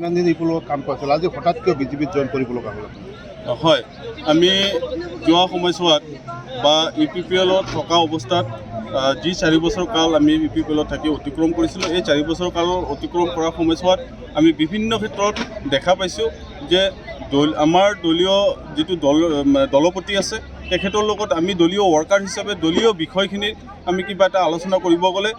ইমান দিন ইউপিপিএলৰ লগত কাম কৰিছিল, আজি হঠাৎ কিয় বিজেপিত জইন কৰিব লগা হ'ল? হয়, আমি যোৱা সময়ছোৱাত বা ইউপিপিএলত থকা অৱস্থাত যি 4 বছৰ কাল আমি ইউপিপিএলত থাকি অতিক্ৰম কৰিছিলোঁ, এই 4 বছৰ কালৰ অতিক্ৰম কৰাৰ সময়ছোৱাত আমি বিভিন্ন ক্ষেত্ৰত দেখা পাইছোঁ যে আমাৰ দলীয় যিটো দল, মানে দলপতি আছে, তেখেতৰ লগত আমি দলীয় ৱৰ্কাৰ হিচাপে দলীয় বিষয়খিনিত আমি কিবা এটা আলোচনা কৰিব গ'লে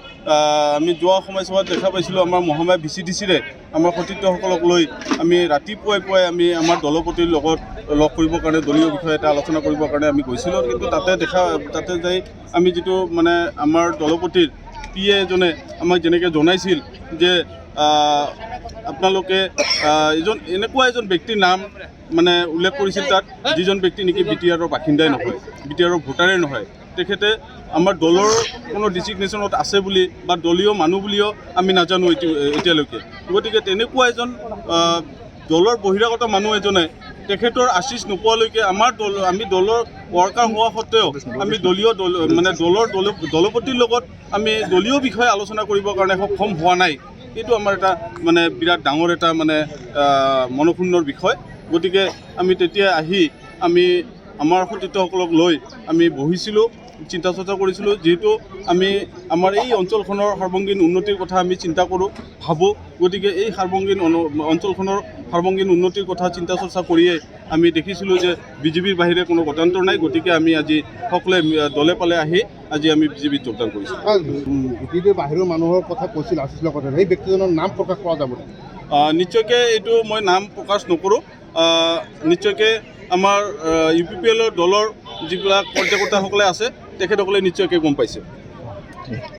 আমি যোৱা সময়ছোৱাত দেখা পাইছিলোঁ, আমাৰ মহামায়া ভিচিডিচিৰে আমাৰ সতীৰ্থসকলক লৈ আমি ৰাতিপুৱাই পুৱাই আমি আমাৰ দলপতিৰ লগত লগ কৰিবৰ কাৰণে, দলীয় বিষয়ে এটা আলোচনা কৰিবৰ কাৰণে আমি গৈছিলোঁ। কিন্তু তাতে যাই আমি যিটো মানে আমাৰ দলপতিৰ পি এজনে আমাক যেনেকৈ জনাইছিল যে আপোনালোকে এজন এনেকুৱা এজন ব্যক্তিৰ নাম মানে উল্লেখ কৰিছিল তাত, যিজন ব্যক্তি নেকি বিটিআৰৰ বাসিন্দাই নহয়, বিটিআৰৰ ভোটাৰেই নহয়। তেখেতে আমাৰ দলৰ কোনো ডিচিগনেশ্যনত আছে বুলি বা দলীয় মানুহ বুলিও আমি নাজানো এতিয়ালৈকে। গতিকে তেনেকুৱা এজন দলৰ বহিৰাগত মানুহ এজনে তেখেতৰ আশিস নোপোৱালৈকে আমাৰ দল, আমি দলৰ ৱৰ্কাৰ হোৱা সত্ত্বেও আমি দলীয় দল মানে দলৰ দলপতিৰ লগত আমি দলীয় বিষয়ে আলোচনা কৰিবৰ কাৰণে সক্ষম হোৱা নাই। এইটো আমাৰ এটা মানে বিৰাট ডাঙৰ এটা মানে মনক্ষুণ্ণৰ বিষয়। গতিকে আমি তেতিয়া আহি আমি আমাৰ সতীৰ্থসকলক লৈ আমি বহিছিলোঁ, চিন্তা চৰ্চা কৰিছিলোঁ। যিহেতু আমি আমাৰ এই অঞ্চলখনৰ সৰ্বাংগীন উন্নতিৰ কথা আমি চিন্তা কৰোঁ, ভাবোঁ, গতিকে এই সৰ্বাংগীন অঞ্চলখনৰ সৰ্বাংগীন উন্নতিৰ কথা চিন্তা চৰ্চা কৰিয়ে আমি দেখিছিলোঁ যে বিজেপিৰ বাহিৰে কোনো গতান্তৰ নাই। গতিকে আমি আজি সকলোৱে দলে পালে আহি আজি আমি বিজেপিত যোগদান কৰিছোঁ। বিটিচিৰ বাহিৰৰ মানুহৰ কথা কৈছিল আশিসৰ কথা, সেই ব্যক্তিজনৰ নাম প্ৰকাশ কৰা যাব নেকি? নিশ্চয়কৈ এইটো মই নাম প্ৰকাশ নকৰোঁ। নিশ্চয়কৈ আমাৰ ইউপিপিএলৰ দলৰ যিবিলাক কাৰ্যকৰ্তাসকলে আছে, তেখেতসকলে নিশ্চয়কৈ গম পাইছে।